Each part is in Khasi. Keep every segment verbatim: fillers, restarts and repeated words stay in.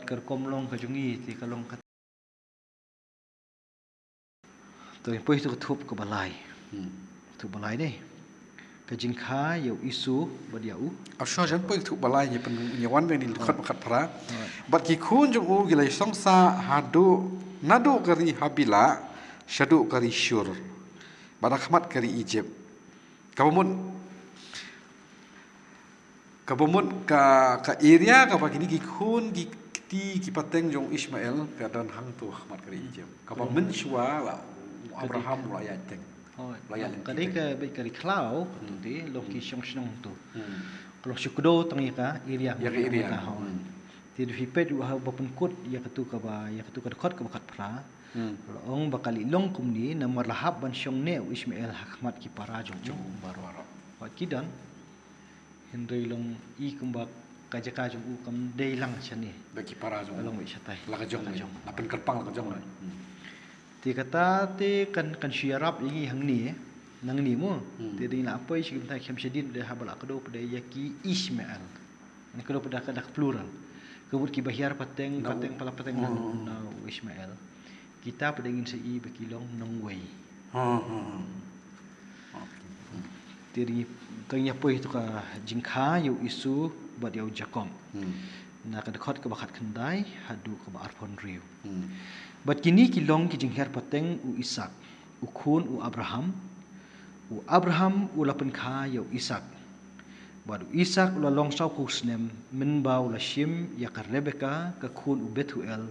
Ka rukom long ka jong ngi te ka long ka. To, poi to ka thup kaba lai. Hmm. Thup ba lai de. Ka jingkha ïa u Isu bad ïa u. Ap shuwa jan poi ka thup ba lai, ngi pyn, ngi wan bad ngi dkhot ba khatphra. Alright. Bad ki khun jong u ki la ïasong sah haduh, naduh ka ri Habilah shaduh ka ri Shur, bad ha khmat ka ri Ijipt. Kaba mut, kaba mut ka, ka area kaba kine ki khun ki kti ki pateng jong Ishmael ka don hangto ha khmat ka ri Ijipt. Kaba mynshuwa la u Abraham u la ïaid teng. Oh, la ïaid teng. Ka dei ka beit ka ri khlaw, hmm, te long ki shong shnong to. Hmm. Ka long shu kdew tang ïa ka area. Ïa ka area. Hmm. Te da phi peit ruh haba pynkut ïa katu kaba, ïa katu ka dkhot kaba khatphra. Hmm. La ong ba ka la long kumne namar la hap ban shong ne u Ishmael ha khmat ki para jong u baroh. Wat ki don. Hynrei long i kumba ka jaka jong u kam dei lang shane. Bad ki para jong u. Long beit shatai. La ka jong. La ka jong. La pynkyrpang la ka jong. Hmm. Te kata te kan, kan shu ïarap ïa ngi hangne, nangne mo. Hmm. Te dei la poi shi kumta khem shadien de haba la kdew pdei ïa ki Ishmael. Ngi kdew pdei ka dak plural. Ka mut kiba hiar pateng, pateng, pala pateng na, na u Ishmael. Kita pdei ngin sa i ba ki long nongwei. Ha, ha, ha. Te dei ka ngi poi to ka jingkha ïa u Isu bad ïa u Jakob. Hmm. Na ka dkhot kaba khatkhyndai haduh kaba arphew hynriew. Hmm. Bad kine ki long ki jinghiar pateng u Isak, u khun u Abraham. U Abraham u la pynkha ïa u Isak. Bad u Isak u la long sawphew snem mynba u la shim ïa ka Rebeka ka khun u Bethuel,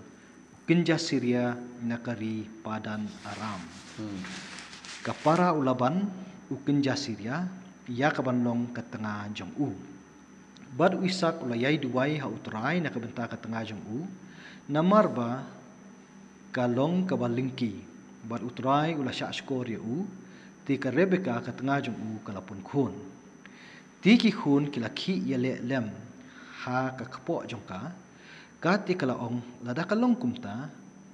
u kynja Syria na ka ri Padan Aram. Hmm. Ka para u Laban u kynja Syria, ïa kaban long ka tnga jong u. Bad u Isak u la ïai duwai ha u Trai na ka bynta ka tnga jong u, namar ba ka long kaba lyngkhi. Bad u Trai u la shah shkor ïa u, te ka Rebeka ka tnga jong u ka la pun khun. Te ki khun ki la khih ïaleh lem ha ka kpoh jong ka, ka te ka la ong, lada ka long kumta,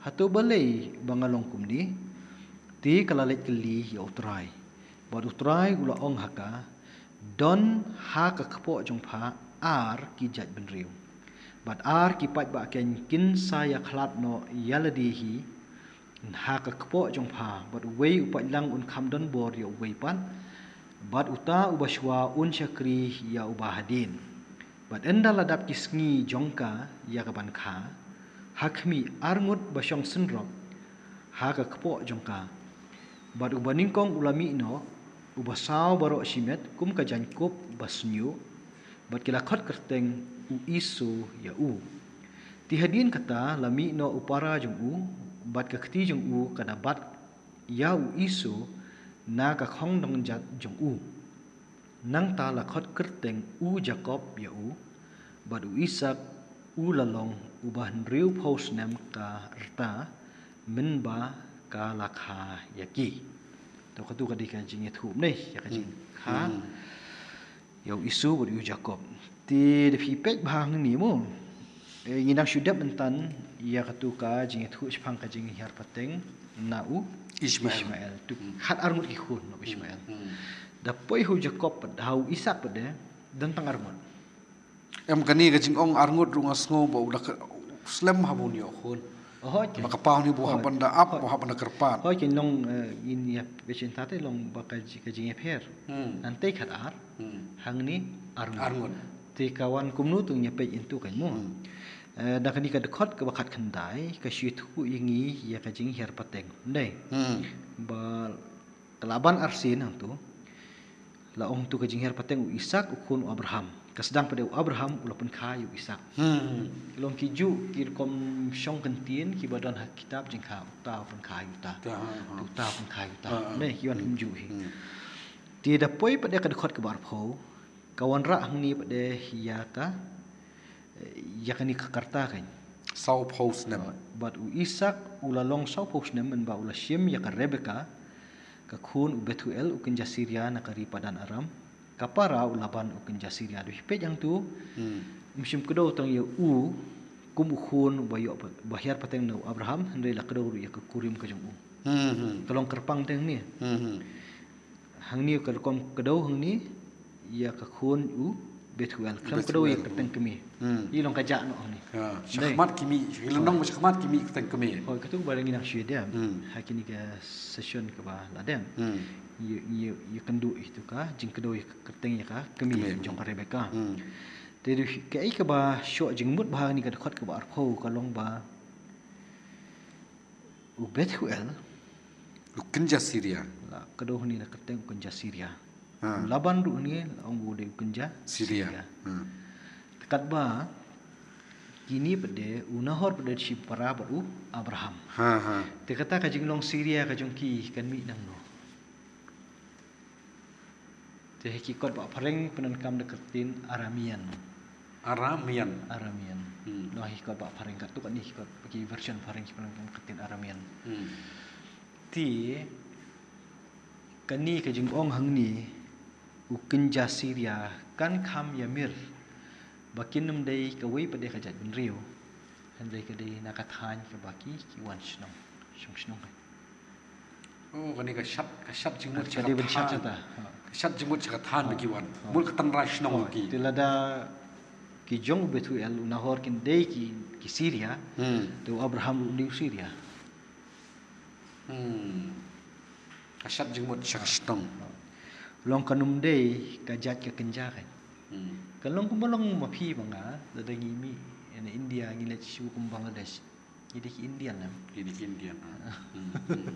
hato balei ba nga long kumne? Te ka la leit kylli ïa u Trai. Bad u Trai u la ong ha ka, don ha ka kpoh jong pha ar ki jaitbynriew. Bad ar ki paidbah keiñ kin sa ïakhlad noh ïa lade hi ha ka kpoh jong pha, bad uwei u paidlang un kham don bor ïa uwei pat, bad uta uba shuwa un shakri ïa uba hadien. Bad ynda la dap ki sngi jong ka ïa kaban kha, ha khmih arngut ba shong synrop ha ka kpoh jong ka. Bad uba nyngkong u la mih noh, uba saw baroh shimet kum ka jaiñkup ba shñiuh, bad ki la khot kyrteng u Iso ïa u. Te hadien kata la mih noh u para jong u, bad ka kti jong u ka da bat ïa u Iso na ka khongdong jat jong u. Nangta la khot kyrteng u Jakob ïa u, bad u Isak u la long uba hynriewphew snem ka rta mynba ka la kha ïa ki. To, katu ka dei ka jingïathuh ne ïa ka jingkha. Hmm. Ïa u Iso bad u Jakob. Te da phi peit bha hangne mo. Eh, ngi nang shu dep mynta ïa katu ka jingïathuh shaphang ka jinghiar pateng na u Ishmael. Ishmael. Tu, hmm, khat arngut ki khun na u Ishmael. Hmm. Da poi ha u Jakob pat, ha u Isak pat de, don tang arngut. Em, kane ka jingong arngut ruh nga sngew ba u da ka, slem haba un ïoh khun. Oh, hooid. Ba ka paw ni ba u hap ban da ap, ba u hap ban da kyrpad. Hooid, kin long, eh, in ïa peit shen ta te long ba ka ji-, ka jingïapher. Hmm. Nangta khat ar. Hmm. Hangne arngut. Arngut. Te ka wan kumno to ngi peit ïa tu kan mo. Hmm. Eh, da kane ka dkhot kaba khatkhyndai, ka shu ïathuh ïa ngi ïa ka jinghiar pateng. Ym dei. Hmm. Ba ka la ban arsien hangto. La ong to ka jinghiar pateng u Isak u khun u Abraham. Ka sdang pat de u Abraham u la pynkha ïa u Isak. Hmm. Long ki juh ki rukom shong kyntien kiba don ha kitab jingkha, uta u pynkha ïa uta. Ta, ha, ha. Uta u pynkha ïa uta. Ha, ha. Ne, ki wan kumjuh hi. Hmm. Te da poi pat de ka dkhot kaba arphew. Ka wanrah hangne pat de ïa ka, eh, ïa kane ka rta kan. Sawphew snem. Bad u Isak u la long sawphew snem mynba u la shim ïa ka Rebeka, ka khun u Bethuel u kynja Syria na ka ri Padan Aram, ka para u Laban u kynja Syria. Da phi peit hangto, hmm, ym shym kdew tang ïa u kum u khun uba ïoh pa-, ba hiar pateng na u Abraham, hynrei la kdew ruh ïa ka kurim ka jong u. Hmm, hmm. Ka long kyrpang te hangne. Hmm, hmm. Hangne ka rukom kdew hangne ïa ka khun u Bethuel, khlem kdew ïa ka kyrteng kmie. Hmm. Ïa long ka jah noh hangne. Ha, shakhmat ki mih, ki lynnong shakhmat ki mih kyrteng kmie. Hooid, katto ba ngi nang shu ïa dem. Hmm. Ha kine ki session kiba la dem. Hmm. Ïa, ïa, ïa kynduh ïa kito ka jingkdew ïa ka kyrteng ïa ka kmie jong ka Rebecca. Hmm. Te dei kaei kaba shoh jingmut bha ha kane ka dkhot kaba arphew ka long ba u Bethuel u kynja Syria. La kdew hangne da ka kyrteng u kynja Syria. Ha. U Laban ruh hangne la ong u dei u kynja Syria. Syria. Ha. Te katba kine pat de u Nahor pat de shipara bad u Abraham. Ha, ha. Te kata ka jinglong Syria ka jong ki kan mih nangno? Te ha ki kot ba phareng pyndonkam da ka ktien Aramean. Aramean. Aramean. Hmm. Nong ha ki kot ba phareng katto katne ki kot, ki version phareng ki pyndonkam da ka ktien Aramean. Hmm. Te kane ka jingong hangne u kynja Syria kan kham ïamir ba kin ym dei kawei pat de ka jaitbynriew. Hynrei ka dei na ka thaiñ kaba ki, ki wan shnong, shong shnong. Oh, kane ka shad, ka shad jingmut sha ka thaiñ. Ka dei ban shad sha ta. Ha. Ka shad jingmut sha ka thaiñ ba ki wan. Ha. Mut ka tynrai shnong ki. Te lada ki jong u Bethuel, u Nahor kin dei ki, ki Syria. Hmm. Te u Abraham ruh u dei u Syria. Hmm. Ka shad jingmut sha ka shnong. Long kan ym dei ka jait ka kynja kan. Hmm. Kan long kumba long ma phi ma nga, lada ngi mih na India ngi leit shu kum Bangladesh. Ngi dei ki Indian em. Ngi dei ki Indian. Hmm. Hmm.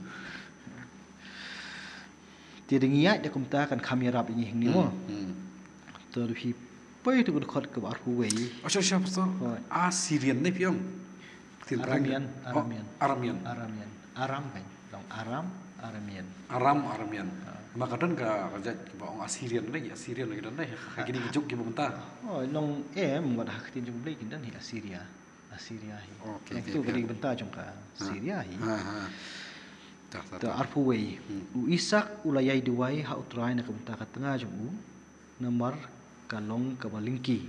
Te da ngi ïaid da kumta kan kham ïarap ïa ngi hangne mo. Hmm. Hmm. To da phi poi to ka dkhot kaba arphew wei. Oh, sure, sure, pastor. Hooid. Assyrian ne phi ong? Ktien Phareng. Aramean, oh, Aramean. Aramean. Aramean. Aram kan. Long Aram, Aramean. Aram, Aramean. Ha. Ma ka don ka, ka jait kiba ong Assyrian ne, Assyrian ne ka don ne. Ha kine ki juk kiba mynta. Oh, long em, wat ha ka ktien jong U Blei kin don hi Assyria. Assyria hi. Okay, okay, okay. Nangtu ka dei ka bynta jong ka Syria hi. Ha, ha. Tah, tah, tah. Te arphew wei. Hmm. U Isak u la ïai duwai ha U Trai na ka bynta ka tnga jong u, namar ka long kaba lyngkhi.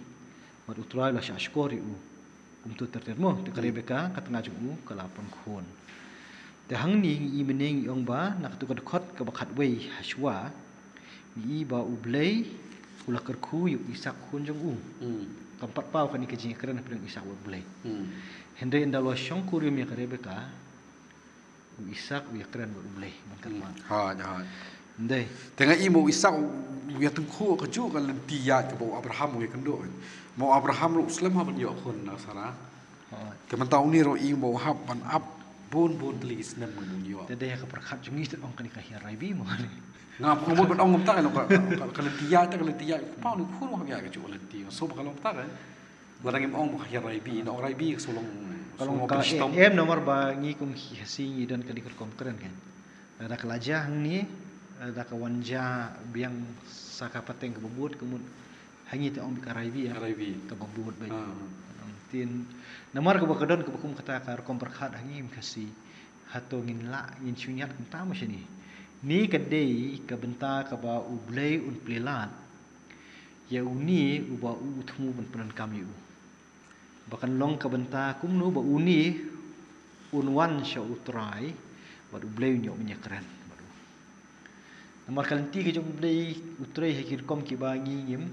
Bad U Trai u la shah shkor ïa u. Kumto ter ter mo, te ka Rebecca ka tnga jong u ka la pynkhun. Te hangne ngi i mynne ngi ong ba na kato ka dkhot kaba khatwei hashwa, ngi i ba U Blei u la kyrkhu ïa u Isak khun jong u. Hmm. Kam pat paw kane ka jingïakren hapdeng u Isak bad U Blei. Hmm. Hynrei ynda la shongkurim ïa ka Rebecca, u Isak u ïakren bad U Blei, man ka. Hmm. Hooid, hooid. Ndei. Te nga i mo u Isak u, u ïatyngkhuh kajuh ka lynti ïaid kaba u Abraham u ïakynduh. Mo u Abraham ruh u slem ha ban ïoh khun na ka Sara. Hooid. Te mynta une ruh i mo u hap ban ap bun bun tylli ki snem ban ïoh. Te dei ha ka pyrkhat jong ngi te ong kane ka Hiar Raibi mo. Nga pyrkhat ban ong kumta ka, ka, ka lynti ïaid te ka lynti ïaid. Kumba une u khun u hap ïaid kajuh ka lynti. So ba ka long kumta ka. Lada ngim ong ba ka Hiar Raibi, na ong Raibi ka shu long, ka long ka, eh, em namar ba ngi kum Khasi ngi don kane ka rukom kren kan. Lada ka la jia hangne, lada ka wan jia biang sa ka pateng kaba bud ka mut ha ngi te ong beit ka Raibi, eh. Ka Raibi. Kaba bud beit. Ah. Tin namar kaba ka don kaba kum kata ka rukom pyrkhat ha ngi Khasi. Hato ngin lah, ngin shu ñiad kumta mo shane. Ne ka dei ka bynta kaba U Blei un plie lad ïa une uba u thmu ban pyndonkam ïa u. Ba kan long ka bynta kumno ba une un wan sha U Trai bad U Blei un ïoh ban ïakren bad u. Namar ka lynti ka jong U Blei U Trei ha ki rukom kiba ngi ngim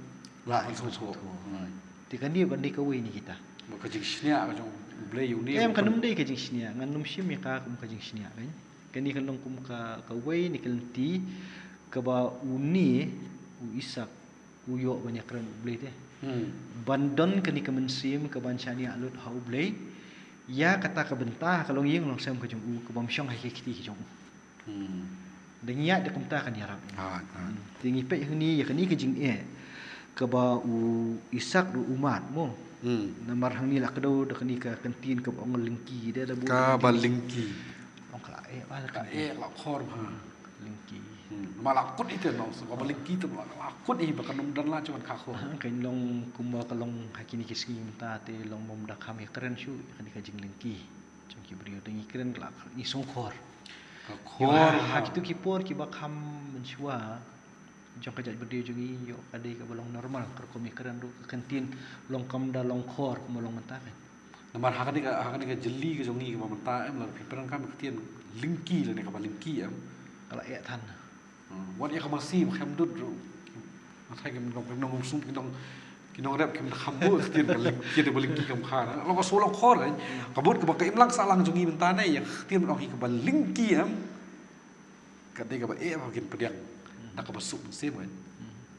lah ban sngewthuh. Hmm. Te kane kan dei kawei na kita. Ba ka jingshaniah ka jong U Blei ïa une. Em, kan ym dei ka jingshaniah, ngan ym shim ïa ka kum ka jingshaniah kan. Kane kan long kum ka, kawei na ka lynti kaba une u Isak u ïoh ban ïakren U Blei te. Hmm. Ban don kane ka mynsiem ka ban shaniah lut ha U Blei. Ïa kata ka bynta ka longïing longsem ka jong u ka bym shong ha ki kti ka jong u. Hmm. Da ngi ïaid da kumta kan ïarap. Ha, ha. Hmm. Te ngi peit hangne ïa kane ka jingeh kaba u Isak ruh u mad mo. Hmm. Namar hangne la kdew da kane ka kyntien kaba ong lyngkhi da da bu. Kaba lyngkhi. Ong ka la eh ba la ka eh la khor ha. Lyngkhi. Hmm. Ma la kut ite no, so ba lyngkhi te ma la kut i ba kan ym don la chuan ka kho. Kan long kumba ka long ha kine ki sngi mynta te long bym da kham ïakren shuh ïa kane ka jinglyngkhi. Jong ki briew te ngi kren la ngi sngewkhor. Ka khor ha kito ki por kiba kham mynshuwa. Jong ka jaitbynriew jong ngi ïoh ka dei kaba long normal ka rukom ïakren ruh ka kyntien long kam da long khor kumba long mynta kan. Namar ha kane ka, ha kane ka jylli ka jong ngi kaba mynta em lada phi pyndonkam ka ktien lyngkhi lane kaba lyngkhi em. Ka la eh than. Hmm, wat ïa ka masi ba khlem dud ruh. Nga tharai kim dong, kim dong sum, kim dong Ki nongrep kim da kham bun ktien ka lyngkha, ktien ba lyngkha kam kha na. Long ka shu long khor, eh. Ka bud kaba ka imlang sahlang jong ngi mynta ne, ïa ka ktien ba ong hi kaba lyngkha em. Ka dei kaba eh ba kin pdiang. Da kaba suk mynsiem, eh.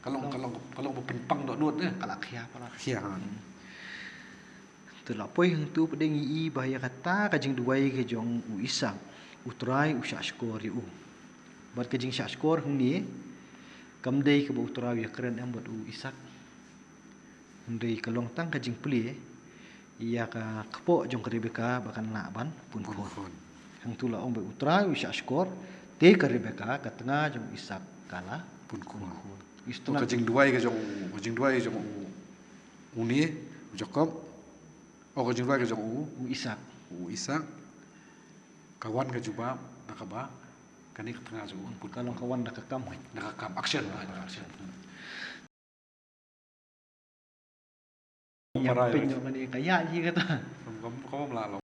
Ka long, ka long, ka long ba pynpang dohnud, eh. Ka la khia, ka la khia, ha. Te la poi hangtu pat ngi i ba ïa kata ka jingduwai ka jong u Isak, U Trai u shahshkor ïa u. Bad ka jingshahshkor hangne kam dei kaba U Trai u ïakren em bad u Isak. Hynrei ka long tang ka jingplie ïa ka kpoh jong ka Rebeka ba kan lah ban pun khun. Pun khun. Hangtu la ong ba U Trai u shahshkor, te ka Rebeka ka tnga jong u Isak ka la pun khun. Pun khun. Ïa u tnga. Ka jingduwai ka jong u, ka jingduwai ka jong u, une, u Jakob. Oh, ka jingduwai ka jong u, u Isak. U Isak. Ka wan ka jubab da kaba kane ka tnga jong u. Ka long ka wan da ka kam, hoi. Da ka kam, action, da ka action. Ïa, para, pynïoh kane ka ïa ji kata. Kam, kam, kam la long.